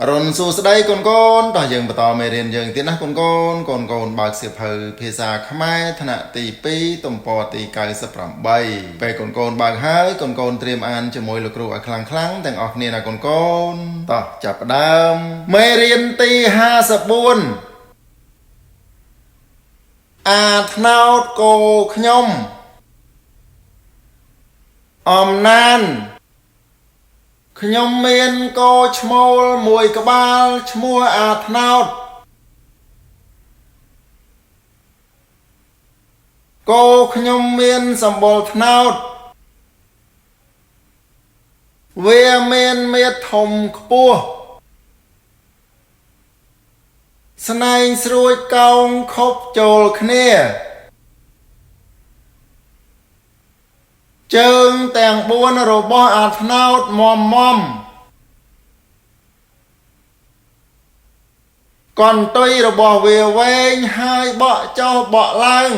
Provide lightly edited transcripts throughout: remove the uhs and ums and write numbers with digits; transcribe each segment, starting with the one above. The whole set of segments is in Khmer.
រុនសួស្តីកូនកូនតោះយើងបន្តមេរៀនយើងទៀតណាកូនកូនកូនកូនបើកសៀវភៅភាសាខ្មែរថ្នាក់ទី2ទំព័រទី98ពេលកូនកូនបើកហើយកូនកូនត្រៀមអានជាមួយលោកគ្រូឲ្យខ្លាំងខ្លាំងទាំងអស់គ្នាណាកូនកូនតោះចាប់ផ្ដើមមេរៀនទី54អាថ្នោតគោខ្ញុំអំណានខ្ញុំមានគោឈ្មោលមួយក្បាលឈ្មោះអាថ្នោតគោខ្ញុំមានសម្បុរថ្នោតវាមានមាឌធំខ្ពស់ស្នែងស្រួចកោងខប់ចូលគ្នាជើងទាំង4របស់អាថ្នោតមមមកន្ទុយរបស់វាវែងហើយបក់ចុះបក់ឡើង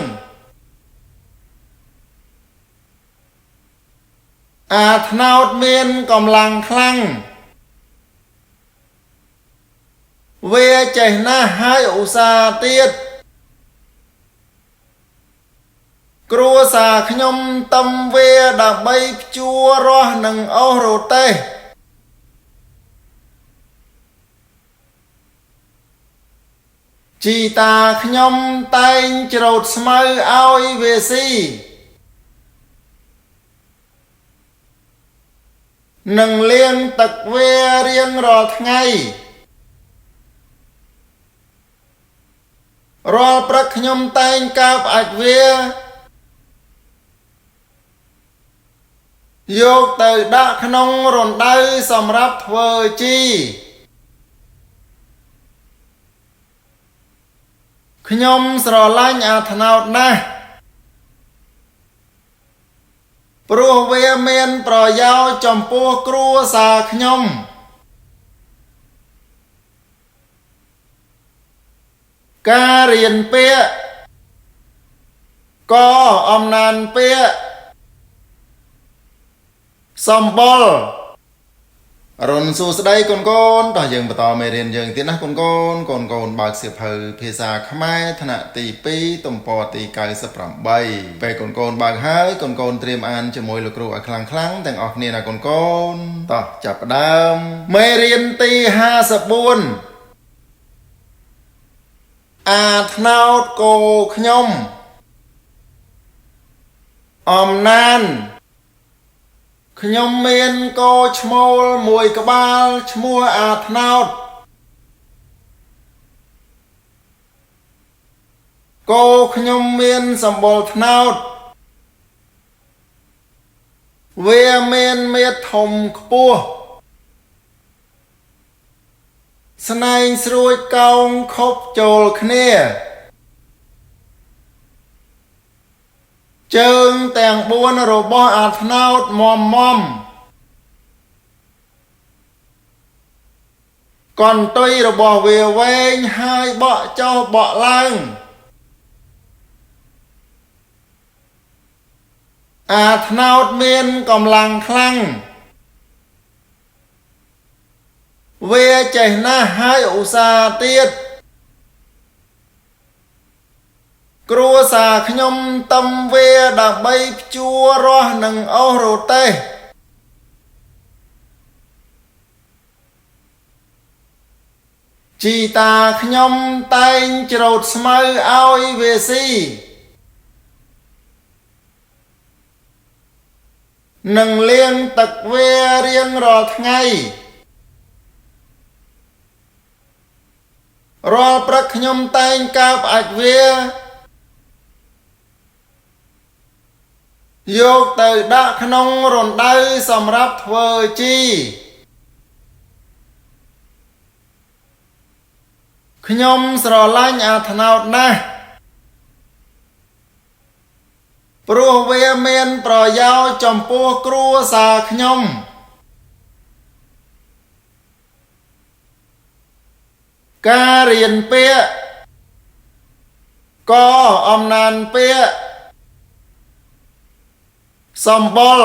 អាថ្នោតមានកម្លាំងខ្លាំងវាចេះណាស់ហើយឧស្សាហ៍ទៀតគ្រួសារខ្ញុំតំវាដើម្បីភ្ជួររាស់និងអូសរទេះជីតាខ្ញុំតែងច្រូតស្មៅឲ្យវាស៊ីនិងលាងទឹកវារៀងរាល់ថ្ងៃរាល់ព្រឹកខ្ញុំតែងកើបអាចវាយកទៅដាក់ក្នុងរណ្ដៅសម្រាប់ធ្វើជីខ្ញុំស្រឡាញ់អាថ្នោតណាស់ព្រោះវាមានប្រយោជន៍ចំពោះគ្រួសារខ្ញុំការរៀនពាក្យកអំណានពាក្យសម្បុររុនសួស្តីកូនកូនតោះយើងបន្តមេរៀនយើងទៀតណាកូនកូនកូនកូនបើកសៀវភៅភាសាខ្មែរថ្នាក់ទី2ទំព័រទី98ពេលកូនកូនបើកហើយកូនកូនត្រៀមអានជាមួយលោកគ្រូឲ្យខ្លាំងខ្លាំងទាំងអស់គ្នាណាកូនកូនតោះចាប់ផ្ដើមមេរៀនទី54អាថ្នោតគោខ្ញុំអំណានខ្ញុំមានគោឈ្មោលមួយក្បាលឈ្មោះអាថ្នោតគោខ្ញុំមានសម្បុរថ្នោតវាមានមាឌធំខ្ពស់ស្នែងស្រួចកោងខប់ចូលគ្នាជើងទាំង4របស់អាថ្នោតមមមកន្ទុយរបស់វាវែងហើយបក់ចុះបក់ឡើងអាថ្នោតមានកម្លាំងខ្លាំងវាចេះណាស់ហើយឧស្សាហ៍ទៀតគ្រួសារខ្ញុំតំវាដើម្បីភ្ជួររាស់និងអូសរទេះជីតាខ្ញុំតែងច្រូតស្មៅឲ្យវាស៊ីនិងលាងទឹកវារៀងរាល់ថ្ងៃរាល់ព្រឹកខ្ញុំតែងកើបអាចវាយកទៅដាក់ក្នុងរណ្ដៅសម្រាប់ធ្វើជីខ្ញុំស្រឡាញ់អាថ្នោតណាស់ព្រោះវាមានប្រយោជន៍ចំពោះគ្រួសារខ្ញុំការរៀនពាក្យកអំណានពាក្យសម្បុរ